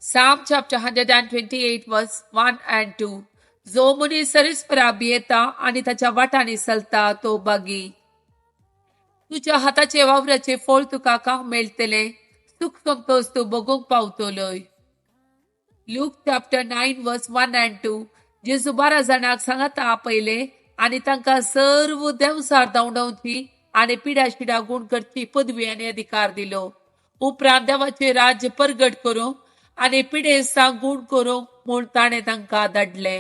Psalm chapter 128 verse 1 and 2. जो मनीस सरिस्परा भियेता आनी ताच्या वाटांनी चलता तो बागी. तुज्या हाताचे वावराचे फळ तुका खावंक मेळटलें, सुख संतोश तूं भोगूंक पावतलोय. Luke chapter 9 verse 1 and 2. जेजू 12 जाणांक सांगाता आपयले आनी तांकां सर्व देंवचार धांवडावची आनी पिडा शिडा गूण करची पदवी आनी अधिकार दिलो. उपरांत देवाचे राज्य परगट करूंक आनी पिडेस्तांक गूण करूंक म्हूण ताणें तांकां धाडले.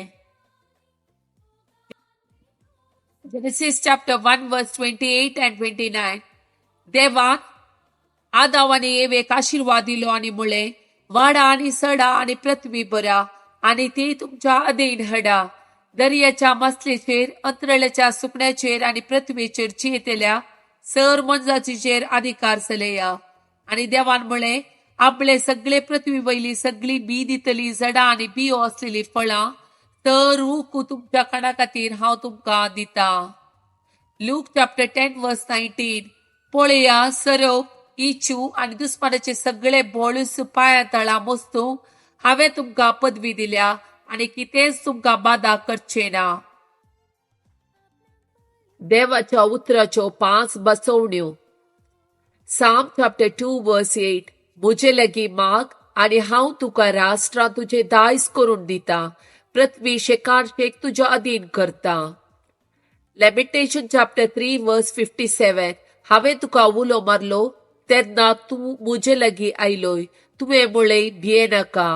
Genesis chapter 1 verse 28 and 29. देवान आदाव आनी एवेक आशिर्वाद दिलो आनी म्हळें, वाडा आनी सडा आनी पृथ्वी भरा आनी ती तुमच्या अधीन हाडा. दर्याच्या मासलेचेर, अंतरळ्याच्या सुकण्याचेर आनी पृथ्वीचेर चियेतल्या सर मनजातीचेर अधिकार चलया. आनी देवान म्हळें, आपले सगळे पृथ्वी वयली सगळी बी दितली झाडां आनी बियो असलेली फळां तर रूख तुमच्या खाणा खातीर हांव तुमकां दिता. लूक चॅप्टर 10 वर्स 19. पळया, सरप, इचू आनी दुस्मानाचे सगळे बोळूस पांया तळा मोस्तूंक हांवें तुमकां पदवी दिल्या आनी कितेंच तुमकां बादा करचें ना. देवाच्या उतराच्यो 5 बसवण्यो. साम चॅप्टर 2 वर्स 8. म्हजे लागीं माग आनी हांव तुका राष्ट्रां तुजें दायज करून दिता, पृथ्वी शेकान शेक तुज्या अधीन करता. लेमिटेशन चॅप्टर 3 वर्स 57. हांवें तुका उलो मारलो तेन्ना तूं म्हजे लागीं आयलोय, तुवें म्हळें भियेनाका.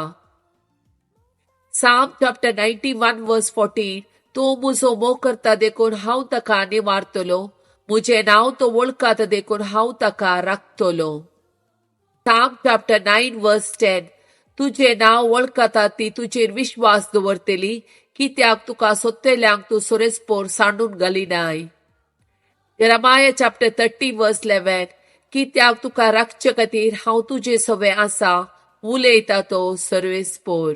साम चॅप्टर 91 वर्स 14. तूं म्हजो मोग करता देखून हांव ताका निवारतलो, म्हजें नांव तो वळखता देखून हांव ताका राखतलो. साम चॅप्टर 9 वर्स 10. तुजें नांव वळखता ती तुजेर विश्वास दवरतली, कित्याक तुका सोदतल्यांक तूं सोरेस्पोर सांडून घालिनाय. जेरमाया चॅप्टर 30 वर्स 11. कित्याक तुका राखचे खातीर हांव तुजे सवे आसा, उलयता तो सर्वेस्पोर.